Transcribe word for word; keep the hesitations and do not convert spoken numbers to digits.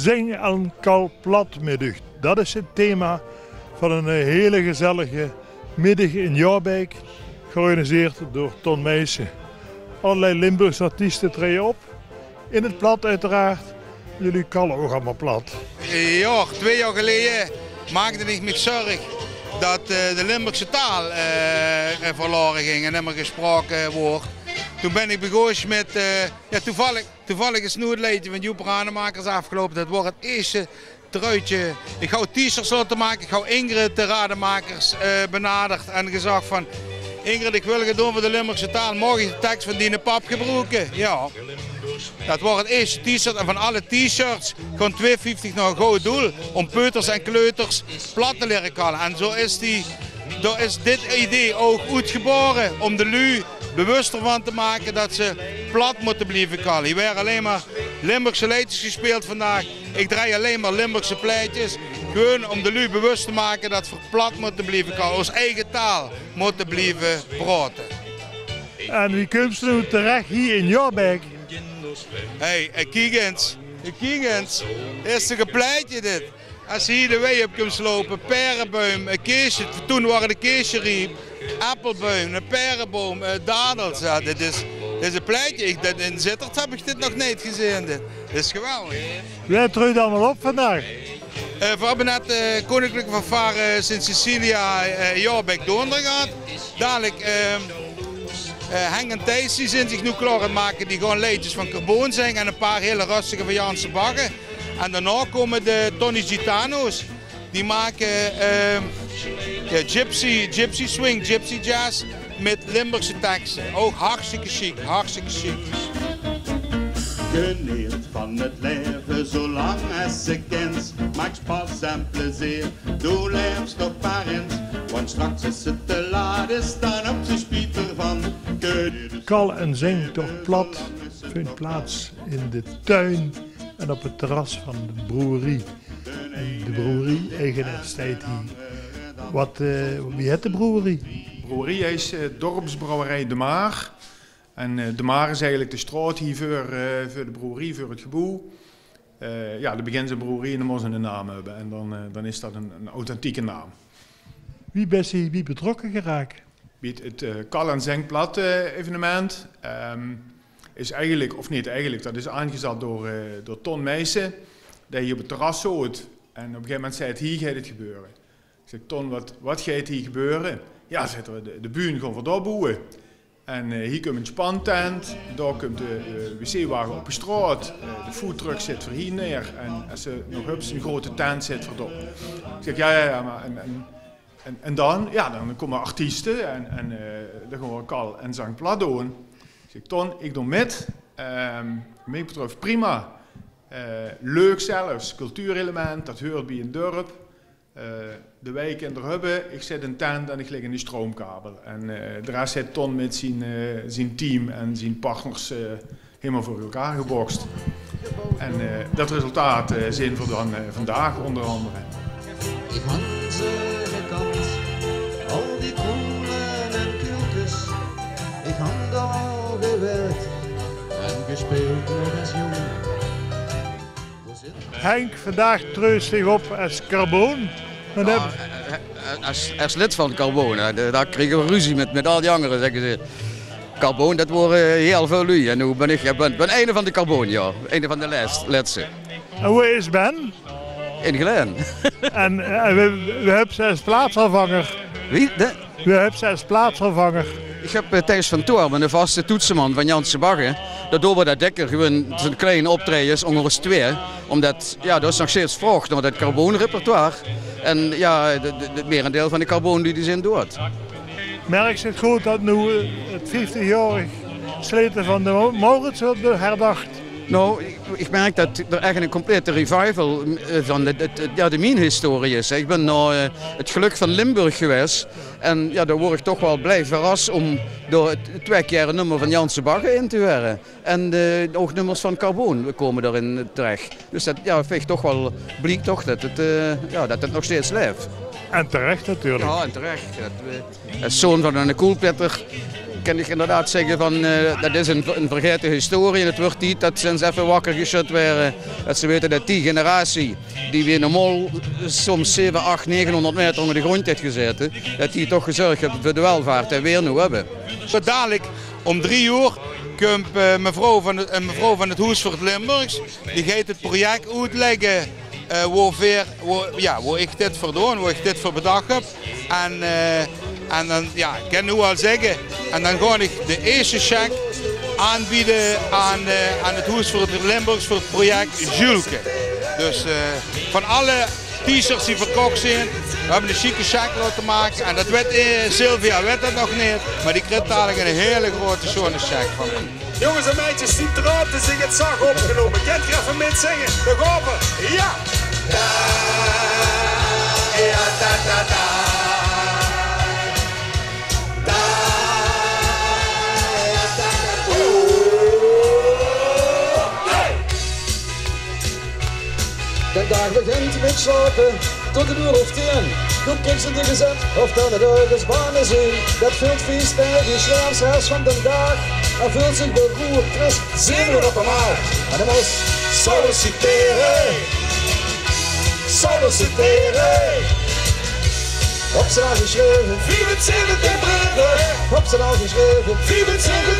Zing en kal plat middig. Dat is het thema van een hele gezellige middig in Jaobeek, georganiseerd door Ton Meijsen. Allerlei Limburgse artiesten treden op, in het plat uiteraard. Jullie kallen ook allemaal plat. Jao, twee jaor geleje maakde ich mich zörg dat, eh, de Limburgse taal, eh, eh, verlore ging en nimmer gesproke woort. Toen bin ich begós mit, eh, jao, toevallig, toevallig is noe 't leedje van Joep Rademakers aafgeloupe. Dat woor 't eerste truitje. Ich haw T-shirts laote make, ich haw Ingrid de Rademakers, eh, benaderd en gezag van: "Ingrid, ich wil get doon veur de Limburgse taal. Maag ich de teks van diene pap gebroeke?" Jao. Dat woor 't eerste T-shirt. En van alle T-shirts gaon twee vieftig nao ein good doel, óm peuters en kleuters plat te liere kalle. En zo is die, dao is dit idee ouch oetgebore, óm de luuj bewuster van te make dat ze plat mótte blieve kalle. Hie waere allein mer Limburgse leedjes gespeeld vandaag. Ich drej allein mer Limburgse plaetjes. Gewoon óm de luuj bewus te make dat v'r plat mótte blieve kalle, ós eige taal mótte blieve praote. En wie kums se noe terech hie in Jaobeek? Hey, eh, kiek ins. Eh, kiek ins. Is toch ein plaetje dit? Es se hie de wei op kums loupe, paerebuim, ein keesje, toen wore de keesje riep, appelbuim, ein paereboum, eh, dadels. Jao, dit is, dit is ein plaetje. Ich, dit, in Zitterd höb ich dit nog neet gezeen. Dit, dit is geweldig. Wae treedt allemaol op vandaag? Eh, v'r höbbe net, eh, Koninklijke Fanfare Sint Cecilia, eh, Jaobeek Doornder gehad. Dalik, eh, eh, Henk en Thijs, die zeen zich noe klaor aan 't make. Die gaon leedjes van Carboon zinge en ein paar hiel rustige van Janse Bagge. En daonao kómme de Tony Gitano's. Die make, eh, jao, gypsy, gypsy swing, gypsy jazz mit Limburgse tekste. Ouch hartstikke sjiek, hartstikke sjiek. Geneet van 't laeve, zolang es se kins. Maak spas en plezeer, doe laefs toch mer ins. Want straks is 't te laat, is dan op ze spieter van. Geneet. Kal en zing toch plat vindt plaats in de tuin en op het terras van de brouwerie. En de brouwerie-eigenaar steit hie. Wat, eh, wie het de brouwerie? De brouwerie is, eh, Dorpsbrouwerij De Maar. En, eh, De Maar is eigelik de straot hie veur, eh, veur de brouwerie, veur het geboew. Eh, jao, de begins ein brouwerie en dan mós 'r eine naam höbbe. En dan, eh, dan is dat ein, ein authentieke naam. Wie bès se hie bie betrokke geraak? Bie 't, 't, eh, Kal en Zeng Plat, eh, evenement, ehm, is eigelik, of neet eigelik, dat is aangezat door, eh, door Ton Meijsen, dae hie op 't terras zoot. En op e gegaeve moment zag 'r: "Hie geit 't gebeure." Ich zèk: "Ton, wat, wat geit hie gebeure?" "Jao," zaet 'r, "de, de bühne gaon v'r dao boewe. En, eh, hie kump ein spantent, dao kump de, de wc-wage op de straot, eh, de foodtruck zètte v'r hie neer. En es se nog höbs, ein grote tent zètte v'r dao." Ich zèk: "Jao, jao, jao, mer en, en, en, en dan?" "Jao, dan kómme artieste en, en, eh, dan gaon v'r Kal en Zeng Plat doon." Ich zèk: "Ton, ich doon mit. Ehm, wat mich betröf prima. Eh, leuk zelfs, cultuurelement, dat heurt bie ein dörp. Eh, de wei kin d'r höbbe, ich zèt ein tent en ich lèk ein stroomkabel." En, eh, de res haet Ton mit zien, eh, zien team en zien partners, eh, hielemaol veur elkaar gebokst. En, eh, dat resultaat, eh, zeen v'r dan, eh, vandaag ónger angere. Ich han ze gekand, al die koele en kulkes. Ich han dao gewèrk en gespeeld nog es jóng. Henk, vandaag treus dich op es Carboon. Jao, eh, eh, es, es lid van Carboon, hè, de, dao kriege v'r ruzie mit, mit al die angere, zègke ze. Carboon, dat wore, eh, hiel väöl luuj. En noe bin ich, eh, bin, bin eine van de Carboon, jao. Eine van de lèts-, lètste. En wo is Ben? In Gelaen. En, eh, wae, wae höbs se es plaatsvervanger? Wie? De? Wae höbs se es plaatsvervanger? Ich höb, eh, Thijs van Toor, miene vaste toetseman van Janse Bagge. Dao doon v'r dat dèkker, gewoon zo'n klein optraejes ónger ós twieë. Ómdat, jao, dao is nog steeds vraog nao dat Carboon-repertoire. En jao, de, de, 't merendeil van de Carboon-luuj die zeen doad. Merks se good dat noe, eh, 't vieftigjaorig slete van de Mau-, Maurits weurt be-, herdach? Nou, ich, ich merk dat d'r ech ein complete revival, eh, van de, de, de, jao, de mienhistorie is. Ich bin nao, eh, 't Geluk van Limburg gewaes. En jao, dao woort ich toch waal blie verras óm dao 't, twieë kier ein nummer van Janse Bagge in te hure. En, eh, ouch nummers van Carboon kómme dao-in terech. Dus dat, jao, vinj ich toch waal, bliek toch dat 't, eh, jao, dat 't nog steeds laef. En terech natuurlik. Jao, en terech. Dat, eh, es zoon van eine koelpitter, Kan ich inderdaad zègke van, eh, det is ein, ein vergaete historie. En het wuuert tied det ze ins effe wakker gesjud waere. Det ze weite det die generatie, die weer normaal soms zeve, ach, negenhóngerd maeter ónger de gróndj haet gezaete, det die toch gezörg höbbe veur de welvaart die weer noe höbbe. Zo dalik óm drie oer kump, eh, mevrouw van het, ein mevrouw van het Hoes veur het Limburgs. Die geit het project oetlègke, eh, wo veer, wo, jao, wo ich dit veur doon, wo ich dit veur bedach höb. En, eh, en dan, jao, ich kan noe al zègke, en dan gaon ich de ieëste cheque aanbeje aan, eh, aan het Hoes veur het Limburgs veur het project Julke. Dus, eh, van alle T-shirts die verkoch zeen, veer höbbe ein sjieke cheque laote make. En det weit, eh, Sylvia weit det nog neet, mer die krieg dalik ein hele groeate sjoeane cheque van mich. Jónges en meidjes, die traote zich het zag opgenómme. Kènt geer effe mitzinge? Dao gaon v'r. Jao! Den daag begint mit slaope tot ein oer of tieën. Doe kiks in de gezèt of det d'r örges bane zeen. Det veult vies taenge sjlaafs res van den daag. En veult zich beroerd, fris, zenuwe op de maag. En dan mós sollicitere. Sollicitere. Op z'n al gesjreve. Viefenzeventig breve. Op z'n al gesjreve. Viefenzeventig